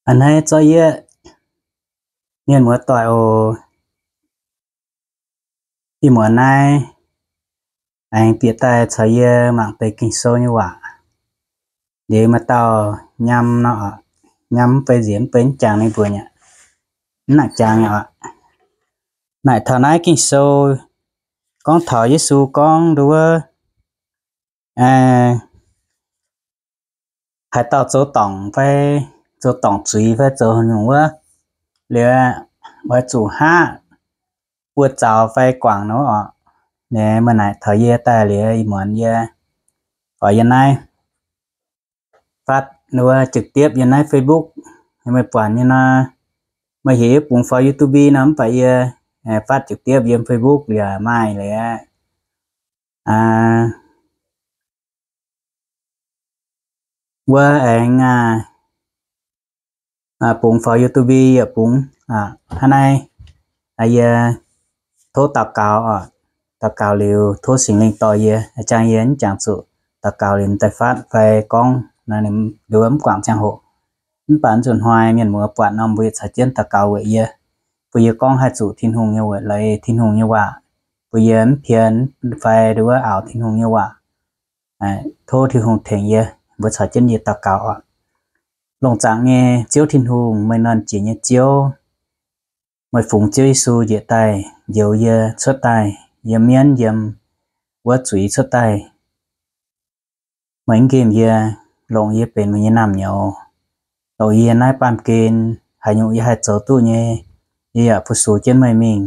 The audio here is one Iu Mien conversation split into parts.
A'hneiv zorqv yie, mienh muoz-doic oc. Ih muonz naaiv aengx bieqc daaih caux yie mangc deix Ging-Sou nyei waac. Liuz maaih dauh nyam nor, nyam mv bei nziex mv bei mv jangx ninh mbuo nyei, mv nangc jangx nyei oc. Naaic taux naaiv Ging-Sou gorngv taux Yesu gorngv nduov, haaix dauh zoux dorngc fai zoux dorngc zuiz fai zoux nyungc wuov, liuz oix zuqc haav buoz-zaux fai guangc nor oc. Liuz meih naaic taux yie daaih liuz ih muonz yie oix yiem naaiv fatv nduov trực tiếp yiem naaiv Facebook, meih buatc nyei nor, meih heuc yie bungx faaux YouTube nor mv baac yie fatv trực tiếp yiem Facebook yaac maaih liuz. Wuov aengx bungx faaux YouTube yaac bungx. Hnangv naaiv, yie tov daux gaux oc. Daux gaux liuz tov Singx Lingh dorh yie, jangx yie mv jangx zuqc daux gaux liuz daaih fatv fai gorngv nduov mv guangc ziangh hoc. Mv baac zuqc hnoi mienh muoz buatc nor mbuo yietc caux jienv daux gaux weic yie, bun yie gorngv haih zuqc Tin-Hungh nyei weic leiz Tin-Hungh nyei waac, bun yie mv pien fai nduov aaux Tin-Hungh nyei waac. Tov Tin-Hungh tengx yie, mbuo caux jienv yie daux gaux oc. Longc zaangc nyei Ziouv Tin-Hungh, meih norm jiex nyei Ziouv, meih fungx Ziouv Yesu njiec daaih njoux yie cuotv daaih, yiem mienv yiem wuov zuiz cuotv daaih. Meih mv nqemh yie, longc yie benx meih nyei naamh nyouz, longc yie naaiv baamh gen, haaix nyungc yie haih zoux duqv nyei, yie yaac fu-sux jienv meih mingh.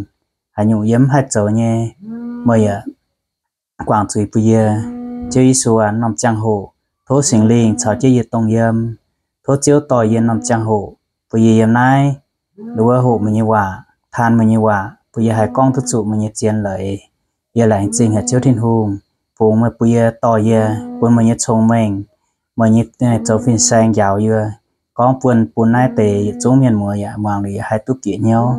Haaix nyungc yie mv haih zoux nyei, meih yaac guangc zuiz bun yie. Ziouv Yesu aac, norm ziangh hoc tov Singx Lingh caux jienv yie dongh yiem. Tov Ziouv dorh yie norm ziangh hoc bun yie yiem naaiv, nduov hoqc meih nyei waac, taan meih nyei waac, bun yie haih gorngv duqv zuqc meih nyei zien leiz. Yie laengz zingh haic Ziouv Tin-Hungh, fungx meih bun yie dorh yie, bun meih nyei cong-mengh, meih nyei zoux fin-saeng njaaux yie, gorngv bun, bun naaiv deix yietc zungv mienh muoz yaac muangx liuz yaac haih duqv bieqc hnyouv.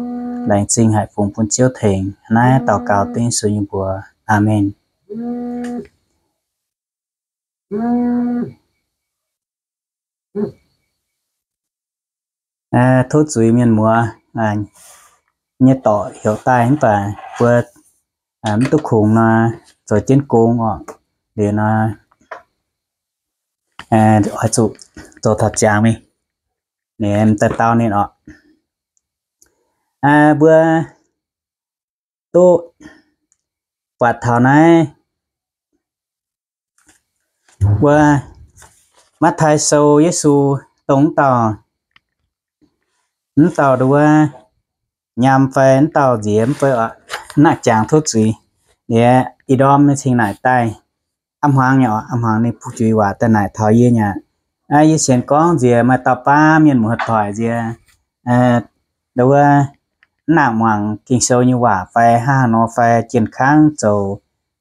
Laengz zingh haic, fungx bun Ziouv tengx. Naaiv daux gaux dengv Yesu nyei mbuox. Aamen. Tov zuiz mienh muoz nyei dorc heuc daaih mv baac mbuo mv duqv kungx nor, zoux jienv gong oc. Liuz nor, oix zuqc zoux taux ziangx mingh, daaih dau ninh oc. Mbuo duqv buatc taux naaiv wuov Matv^taai Sou, Yesu dongh mv dauh, mv dauh nduov nyam fai mv dauh nziex mv fai oc, mv nangc jangx tov zuiz. Liuz ih ndorm nyei cingx naaic daaih, a'hmuangx nyei oc, a'hmuangx ninh bun juiz waac daaih naaic taux yie nyei aqv. Yie sienx gorngv nziex maaih dauh baav mienh muoz-doic nziex nduov mv nangc muangx Ging-Sou nyei waac fai hnangv haaix nor fai jien kangv zoux,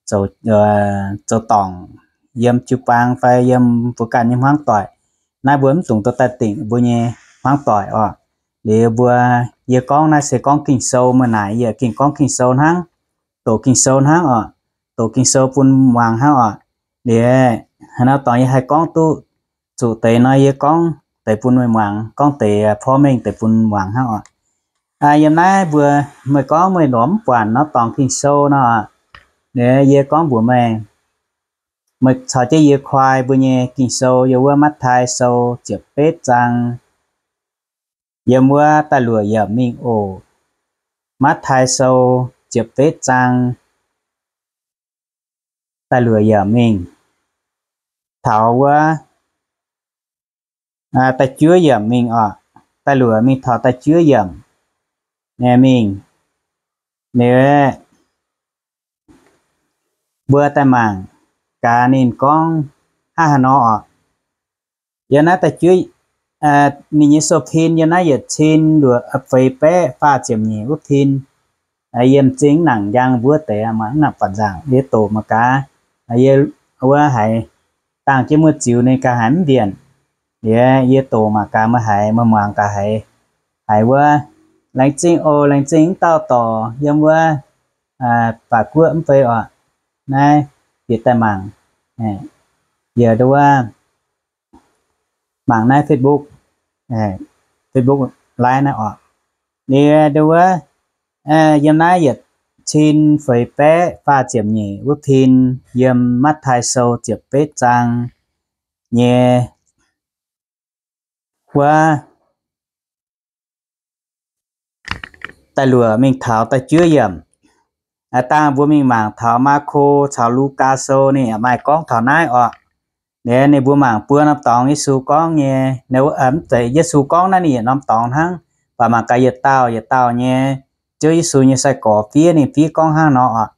zoux, zoux dorngc yiem jiu-baang fai yiem mbuo ganh nyei hmuangv doic. Naaiv mbuo mv dungx dorh daaih dingc mbuo nyei hmuangv doic oc. Liuz mbuo, yie gorngv naaiv se gorngv Ging-Sou, meih naaic yie yaac gengh gorngv Ging-Sou hnangv, doqc Ging-Sou hnangv oc, doqc Ging-Sou bun muangx hnangv oc. Liuz haaix nor dorngx yie haih gorngv duqv zuqc deix nor, yie gorngv deix bun meih muangx, gorngv deix porv mengh deix bun muangx hnangv oc. Yiem naaiv mbuo, meih gorngv meih lorz mv buatc nor dorngx Ging-Sou nor, liuz yie gorngv mbuox meih, meih caux jienv yie koi mbuo nyei Ging-Sou yiem wuov Matv^taai Sou ziepc betv zaang. Yiem wuov da'luoqc yiemc mingh oc. Matv^taai Sou ziepc betv zaang, da'luoqc yiemc mingh. Taux wuov da'juov yiemc mingh oc. Da'luoqc mingh taux da'juov yiemc nyei mingh. Liuz mbuo daaih mangc gaax ninh gorngv hnangv haaix nor oc. Yiem naaiv da'juov, ninh nyei sou-pin yiem naaiv yietc cin luoqc feix baeqv faah ziepc nyeic wuov pin. Yie m'zing mv nangc njang mbuov deix, mv nangc baac nzaangc yie doqc mangc gaax. Yie wuov haiz dangh jienv muoz-ziux ninh gaax haiz mv mbienc. Liuz yie doqc mangc gaax meih haiz, meih muangx gaax haiz, haiz wuov, laengz zingh oc, laengz zingh mv dauh dorc yiem wuov Baac Guoqv mv fei oc. Naaiv bieqc daaih mangc, yie nduov mangc naaiv Facebook, Facebook Live naaiv oc. Liuz nduov, yiem naaiv yietc cin feix baeqv faah ziepc nyeic wuov pin, yiem Matv^taai Sou ziepc betv zaang nyei wuov da'luoqc mingh taux da'juov yiemc. Dangh mbuo mingh mangc taux Maako caux Lugaa Sou ninh yaac maaih gorngv taux naaiv oc. Liuz ninh mbuo mangc buo norm dorngx Yesu gorngv nyei, mv zeiz Yesu gorngv naaiv, ninh yietc norm dorngx hnangv, baac mangc gaax yietc dauh yietc dauh nyei, Ziouv Yesu nyei sai-gorx fiev ninh fiev gorngv hnangv nor oc.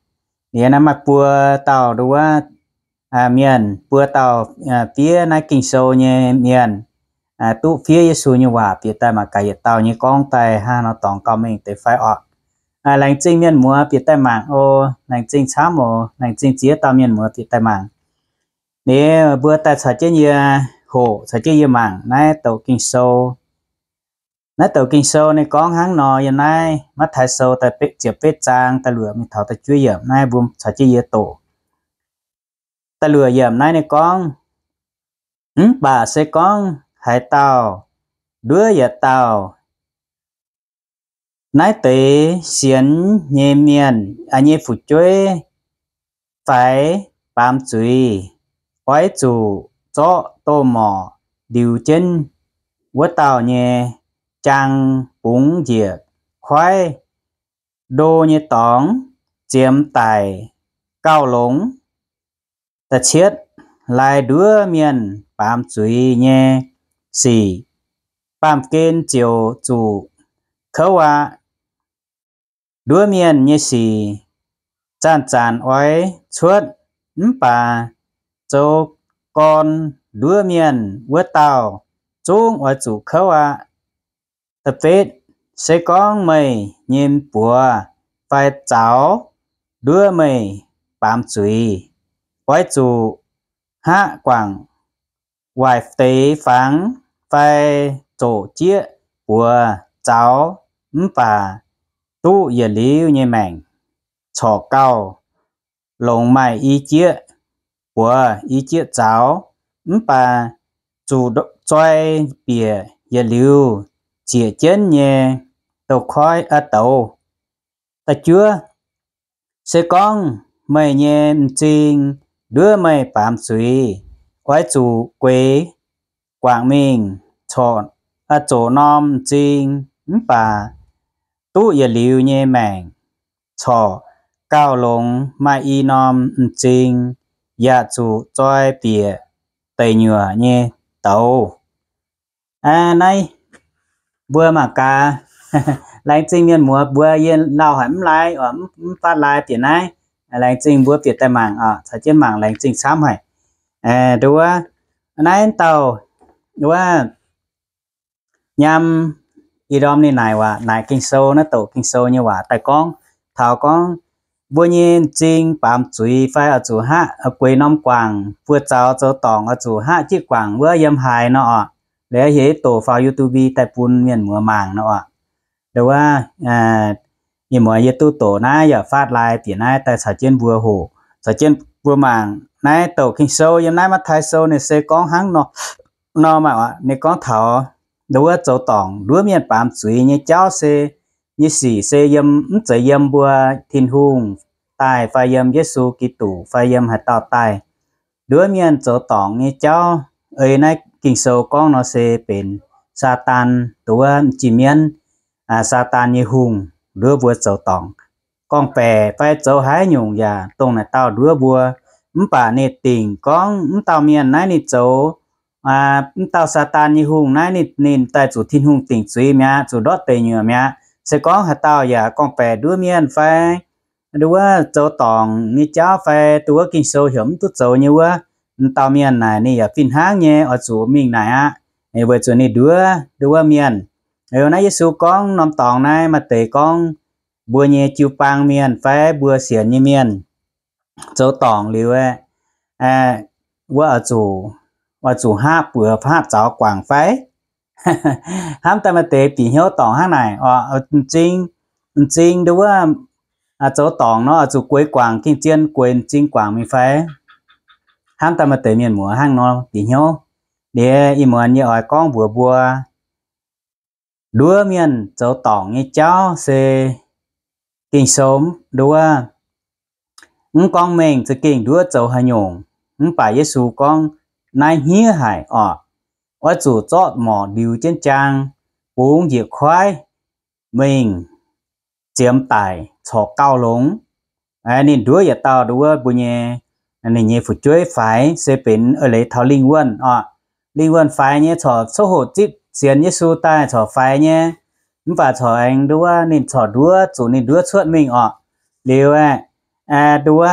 Liuz naaiv maaih buo dauh nduov mienh, buo dauh fiev naaiv Ging-Sou nyei mienh, duqv fiev Yesu nyei waac bieqc daaih, mangc gaax yietc dauh nyei gorngv daaih hnangv nor dorngx gauh mengh deix fai oc. Laengz zingh mienh muoz bieqc daaih mangc oc. Laengz zingh camv oc. Laengz zingh ziex dauh mienh muoz bieqc daaih mangc. Liuz mbuo daaih caux jienv yie hoqc, caux jienv yie mangc naaiv douc Ging-Sou. Naaiv douc Ging-Sou ninh gorngv hnangv nor, yiem naaiv Matv^taai Sou da'betv, ziepc betv zaang da'luoqc mingh taux da'juov yiemc naaiv, mbuo caux jienv yie doqc. Da'luoqc yiemc naaiv ninh gorngv, Mv baac se gorngv haaix dauh nduov yietc dauh naaiv deix sienx nyei mienh, nyei fu'jueiv fai baamz zuiz, oix zuqc zorqv doh-morc liuz jienv wuov dauh nyei jaang bungx njiec koiv ndo nyei dorngx, ziemx daic gauh longx. Da'cietv, laai nduov mienh baamz zuiz nyei sic, baamh gen ziouc zuqc kouv aqv. Nduov mienh nyei sic zanc-zanc oix cuotv, mv baac zoux gorn nduov mienh wuov dauh zungv oix zuqc kouv aqv. Da'betv, se gorngv meih nyei buoz fai zaux nduov meih baamz zuiz, oix zuqc hngaqv guangc waaic deix fangx fai zoqc jieqv buoz zaux, mv baac duqv yietc liuz nyei maengc, corc gauh longx maaih i jieqv buoz i jieqv zaux, mv baac zuqc zoi bieqc yietc liuz zieqc jienv nyei douz-koiv, aa, douz. Da'juov, se gorngv meih nyei m'zing nduov meih baamz zuiz, oix zuqc gueix guangc mingh, corc, aa, zoqc norm m'zing, mv baac duqv yietc liuz nyei maengc, corc gauh longx maaih i norm m'zing, yaac zuqc zoi bieqc deic nyuoqc nyei douz. Naaiv mbuo mangc gaax. Laengz zingh mienh muoz mbuo, yie lauh haic mv lai, mv faatv lai bieqc naaiv. Laengz zingh mbuo bieqc daaih mangc oc, caux jienv mangc laengz zingh camv haic. Nduov, naaiv dauh, nduov, Nyam i ndorm ninh naaic waac, naaic Ging-Sou, naaiv douc Ging-Sou nyei waac daaih gorngv, taux gorngv mbuo nyei m'zing baamz zuiz fai oix zuqc hngaqv gueix norm guangc, buoz zaux zoux dorngc oix zuqc hngaqv jienv guangc wuov yiem haaix nor oc. Liuz hieh doqc faaux YouTube daaih bun mienh muoz mangc nor oc. Nduov, ih muonz yie duqv doqc naaiv yaac faatv lai bieqc naaiv daaih caux jienv mbuo hoqc, caux jienv mbuo mangc naaiv douc Ging-Sou yiem naaiv Matv^taai Sou ninh se gorngv hnangv nor, nor maaih oc. Ninh gorngv taux nduov zoux dorngc nduov mienh baamz zuiz nyei jauv se, nyei sic se yiem, mv zeiz yiem mbuo Tin-Hungh daaih fai yiem Yesu Giduc fai yiem haaix dauh daaih. Nduov mienh zoux dorngc nyei jauv, ei naaiv Ging-Sou gorngv nor se benx Saadaan, nduov m'jinh mienv, Saadaan nyei hungh nduov mbuo zoux dorngc. Gorngv-baeqc fai zoux haaix nyungc yaac dongh naaic dauh nduov mbuo. Mv baac ninh dingc gorngv mv dauh mienh naaiv ninh zoux, mv dauh Saadaan nyei hungh naaiv ninh, ninh daaih zuqc Tin-Hungh dingc zuiz mi'aqv, zuqc ndortv deic nyuoqc mi'aqv. Se gorngv haaix dauh yaac gorngv-baeqc nduov mienh fai nduov zoux dorngc nyei jauv fai nduov Ging-Sou heuc mv duqv zoux nyei wuov, m'dauh mienh naaic ninh yaac fih hnangv nyei oix zuqc mingh naaic aqv, weic zuqc ninh nduov, nduov mienh. Naaiv Yesu gorngv norm dorngx naaiv maaih deix gorngv mbuo nyei jiu-baang mienh fai mbuo sienx nyei mienh zoux dorngc liuz, wuov oix zuqc, oix zuqc hngaqv buoz hngaqv zaux guangc fai? Hnamv daaih maaih deix bieqc hnyouv dorngc hnangv naaic oc, m'zing, m'zing nduov, zoux dorngc nor oix zuqc gueix guangc, gengh zien gueix m'zing guangc mingh fai? Hnamv daaih maaih deix mienh muoz hnangv nor bieqc hnyouv. Liuz ih muonz yie oix gorngv mbuox mbuo, nduov mienh zoux dorngc nyei jauv se Ging-Sou nduov, mv gorngv mengh za'gengh nduov zoux haaix nyungc. Mv baac Yesu gorngv, naaiv hniev haic orqc. Oix zuqc zorqv morc ndiux jienv jaang, bungx njiec kuaaiv mingh ziemx daic corc gauh longx. Ninh nduov yietc dauh nduov mbuo nyei, ninh nyei fu'jueiv faix se benx eix leiz taux lingh wuonh orqc. Lingh wuonh faix nyei corc coqv hoqc zipv sienx Yesu daaih corc faix nyei. Mv baac corc aengx nduov ninh corc nduov zuqc ninh nduov cuotv mingh orqc. Liuz aeqv, nduov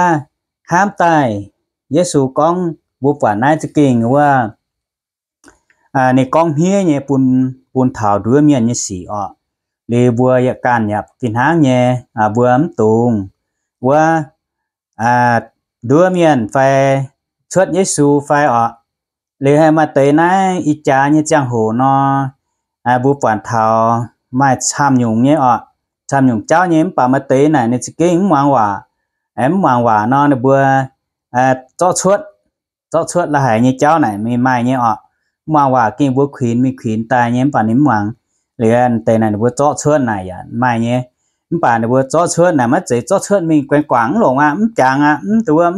hnamv daaih Yesu gorngv mbuo buatc naaiv za'gengh wuov ninh gorngv hniev nyei bun, bun taux nduov mienh nyei sic orqc. Liuz mbuo yaac ganh yaac fih hnangv nyei, mbuo mv dungx wuov nduov mienh fai cuotv Yesu fai orqc. Liuz haiz maaih deix naaiv ih jaax nyei ziangh hoc nor, mbuo buatc taux maaih camv nyungc nyei orqc, camv nyungc jauv nyei. Mv baac maaih deix naaic ninh za'gengh mv muangx waac. Mv muangx waac nor ninh mbuo zorqv cuotv, zorqv cuotv la'haic nyei jauv naaic mingh maaih nyei orqc. Mv muangx waac gengh mbuo kuinx mingh kuinx daaih nyei, mv baac ninh mv muangx. Liuz deix naaic ninh mbuo zorqv cuotv naaic yaac maaih nyei. Mv baac ninh mbuo zorqv cuotv naaic maiv zeiz zorqv cuotv mingh guaengx guangc mv longc aqv, mv jangx aqv, mv duqv,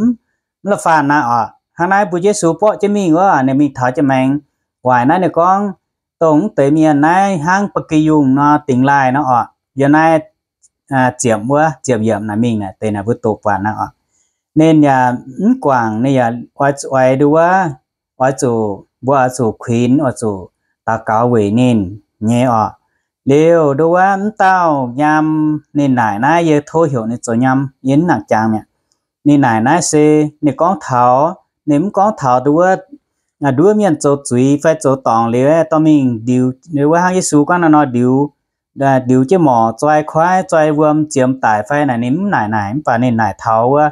mv la'faanh aqv orqc. Hnangv naaiv mbuo Yesu borqv jienv mingh wuov, ninh mingh taux jienv maengx waaic naaiv ninh gorngv, dongh mv deix mienh naaiv hnangv ba'gi yungh nor dingx laaih nor orqc. Yiem naaiv ziepc wuov, ziepc yiemc naaic mingh naaic deix naaic mbuo doqc buatc naaiv orqc. Ninh yaac mv guangc, ninh yaac oix, oix nduov, oix zuqc, mbuo oix zuqc kuinx, oix zuqc daux gaux weic ninh nyei orqc. Liuz nduov mv dauh nyaam ninh naaic naaiv, yie tov heuc ninh zoux nyaam, yie mv nangc jangx mi'aqv. Ninh naaic naaiv se ninh gorngv taux, ninh mv gorngv taux nduov, nduov mienh zoux zuiz fai zoux dorngc liuz dorh mingh ndiux, wuov hnangv Yesu gorngv naaiv nor ndiux, ndiux jienv morc, zoi kuaaiv, zoi wuom, ziemx daic fai naaic, ninh mv naaic naaic. Mv baac ninh naaic taux wuov,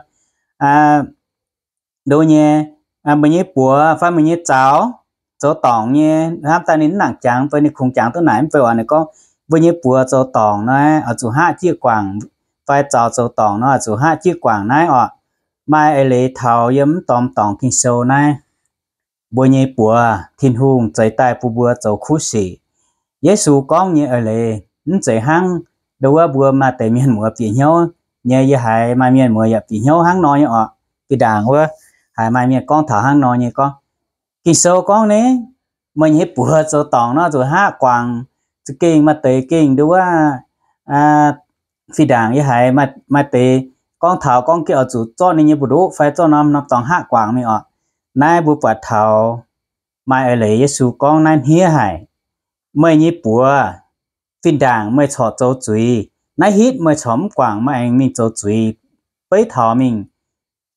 nduov nyei, meih nyei buoz fai meih nyei zaux zoux dorngc nyei. Hnamv daaih ninh mv nangc jangx, fai ninh kungx jangx duqv naaic mv bei oc. Ninh gorngv, mbuo nyei buoz zoux dorngc nor, oix zuqc hngaqv jieqv guangc, fai zaux zoux dorngc nor, oix zuqc hngaqv jieqv guangc naaiv orqc. Maaih eix leiz taux yiem mv dorngx dorngc Ging-Sou naaiv, mbuo nyei buoz Tin-Hungh zeix daaih bun mbuo zoux kuv sic. Yesu gorngv nyei eix leiz mv zeiz hnangv nduov wuov mbuo maaih deix mienh muoz bieqc hnyouv nyei. Yie haiz maaih mienh muoz yaac bieqc hnyouv hnangv nor nyei orqc. Fih ndaangc wuov haiz maaih mienh gorngv taux hnangv nor nyei gorngv, Ging-Sou gorngv naaiv, meih nyei buoz zoux dorngc nor zuqc hngaqv guangc. Za'gengh maaih deix gengh nduov wuov, fih ndaangc yie haiz maaih deix gorngv taux gorngv gengh oix zuqc zorqv ninh nyei mbu'ndoqv fai zorqv norm norm dorngx hngaqv guangc mingh orqc. Naaiv mbuo buatc taux maaih eix leiz Yesu gorngv naaiv hniev haic. Meih nyei buoz, fih ndaangc meih corc zoux zuiz, naaiv hitv meih corc mv guangc, meih aengx mingh zoux zuiz, beiv taux mingh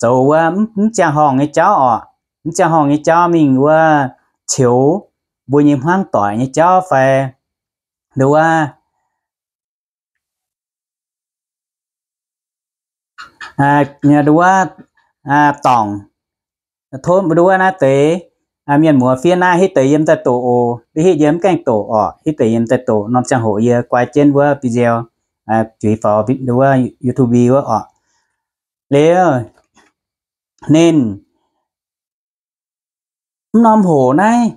zoux wuov mv ziangh horngh nyei jauv orqc. Mv ziangh horngh nyei jauv mingh wuov ceux mbuo nyei hmuangv doic nyei jauv fai nduov wuov, nduov wuov dorngc, tov nduov wuov naaiv deix mienh muoz fiev naaiv, hitv deix yiem daaih doqc oc. Hitv yiem mv gaengh doqc orqc. Hitv deix yiem daaih doqc, norm ziangh hoc yie guai jienv wuov video, juiz faaux nduov wuov YouTube wuov orqc. Liuz ninh mv norm hoc naaiv,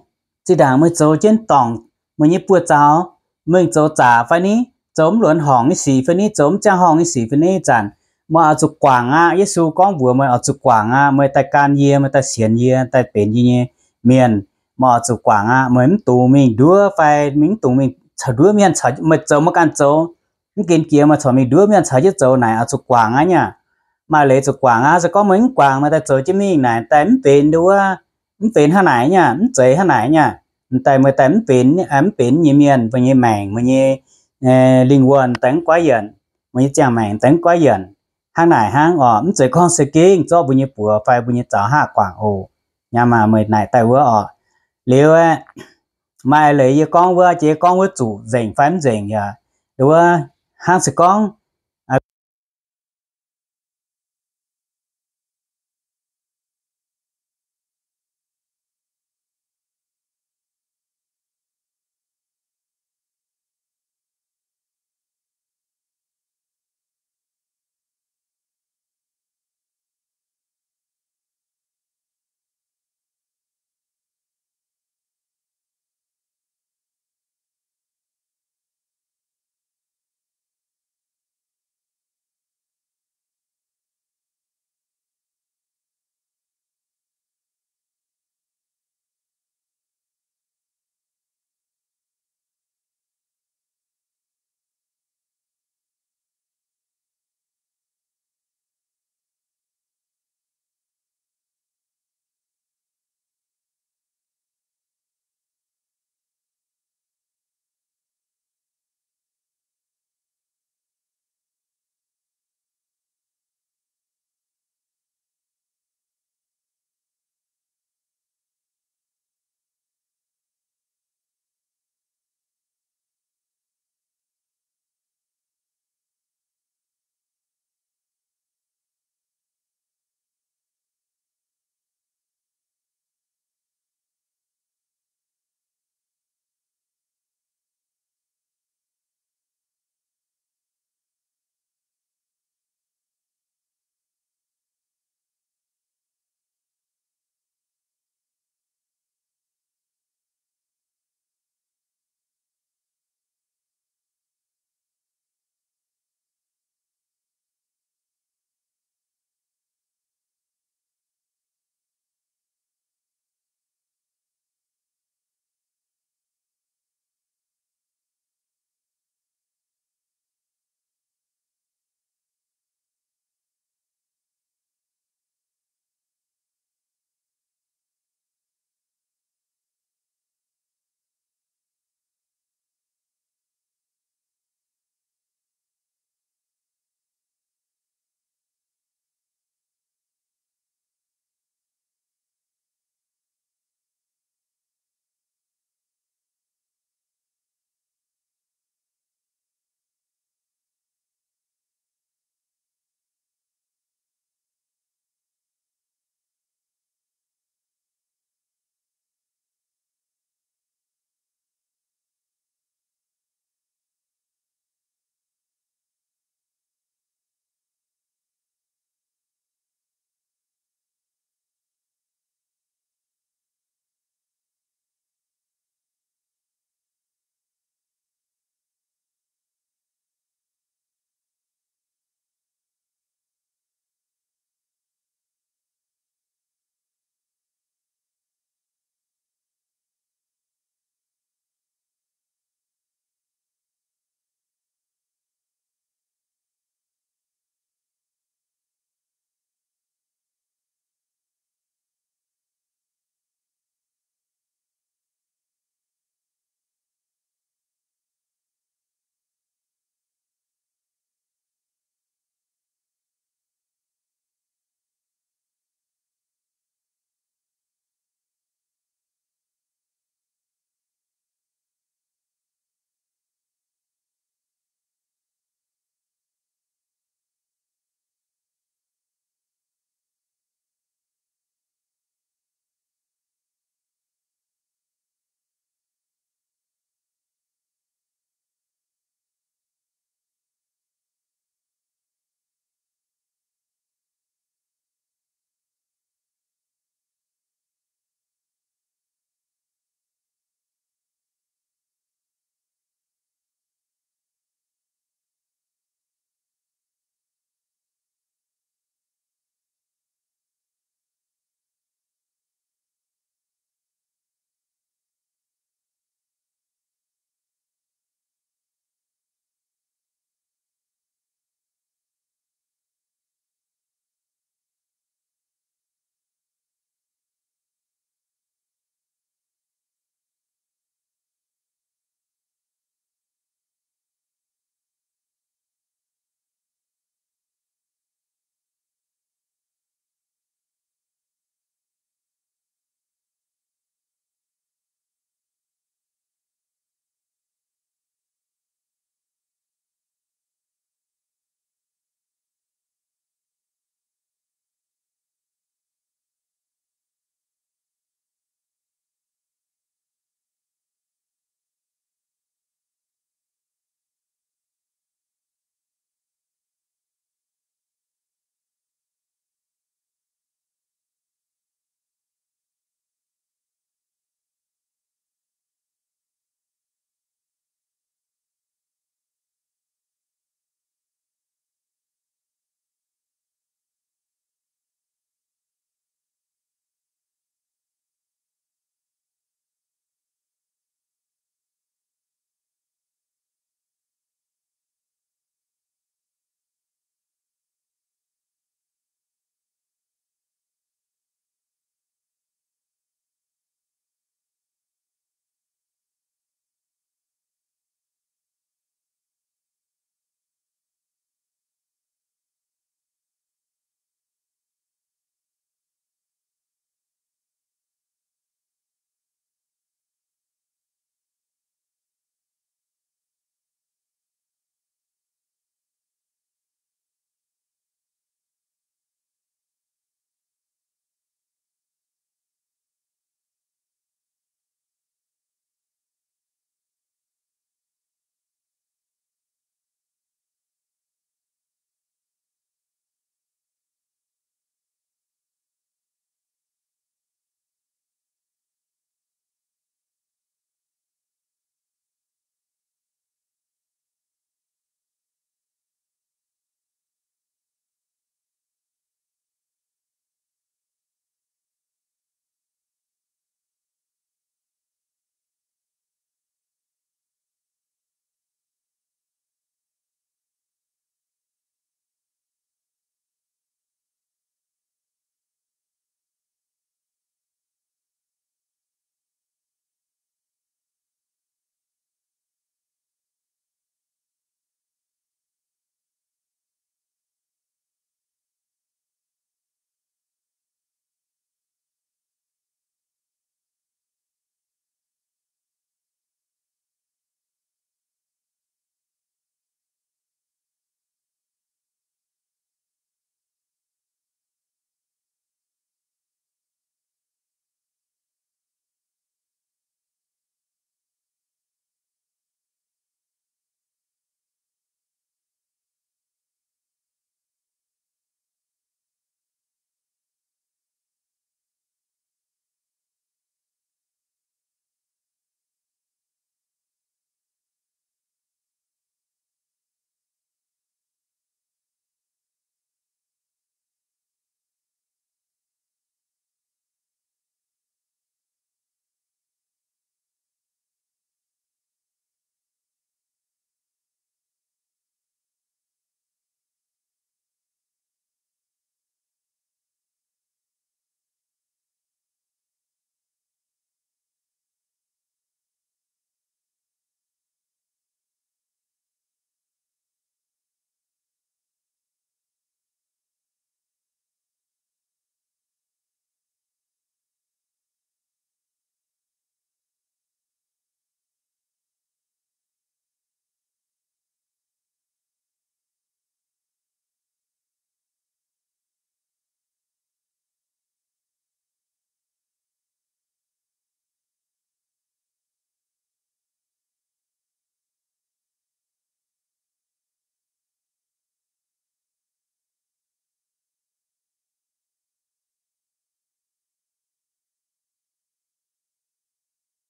zinh ndaangc meih zoux jienv dorngc, meih nyei buoz zaux, meih zoux zaqc fai ni, zoux mv luonx horngc nyei sic fai ni, zoux mv ziangh horngh nyei sic fai ni zanc, meih oix zuqc guangc aqv. Yesu gorngv mbuox meih oix zuqc guangc aqv. Meih daaih gan yie, meih daaih sienx yie, daaih benx yie nyei mienh, meih oix zuqc guangc aqv. Meih mv dungx mingh nduov fai mingh, mv dungx mingh caux nduov mienh caux, meih zoux meih ganh zoux, mv gen jiex meih corc mingh nduov mienh caux jienv zoux naaic, oix zuqc guangc aqv nyei. Maaih leiz zuqc guangc aqv. Se gorngv meih mv guangc, meih daaih zoux jienv mingh naaic, daaih mv benx nduov, mv benx hnangv naaic nyei, mv zeiz hnangv naaic nyei. Daaih meih daaih mv benx, mv benx nyei mienh, meih nyei maengc, meih nyei lingh wuonh daaih mv goiv yienc, meih nyei ziangh maengc daaih mv goiv yienc. Hnangv naaic hnangv orqc. Mv zeiz gorngv se gengh zorqv mbuo nyei buoz fai mbuo nyei zaux hngaqv guangc oc. Nyaam maah, meih naaic daaih wuov orqc. Liuz aeqv, maaih leiz yie gorngv wuov, jiex gorngv wuov zuqc nzengc fai mv nzengc yaac, wuov hnangv se gorngv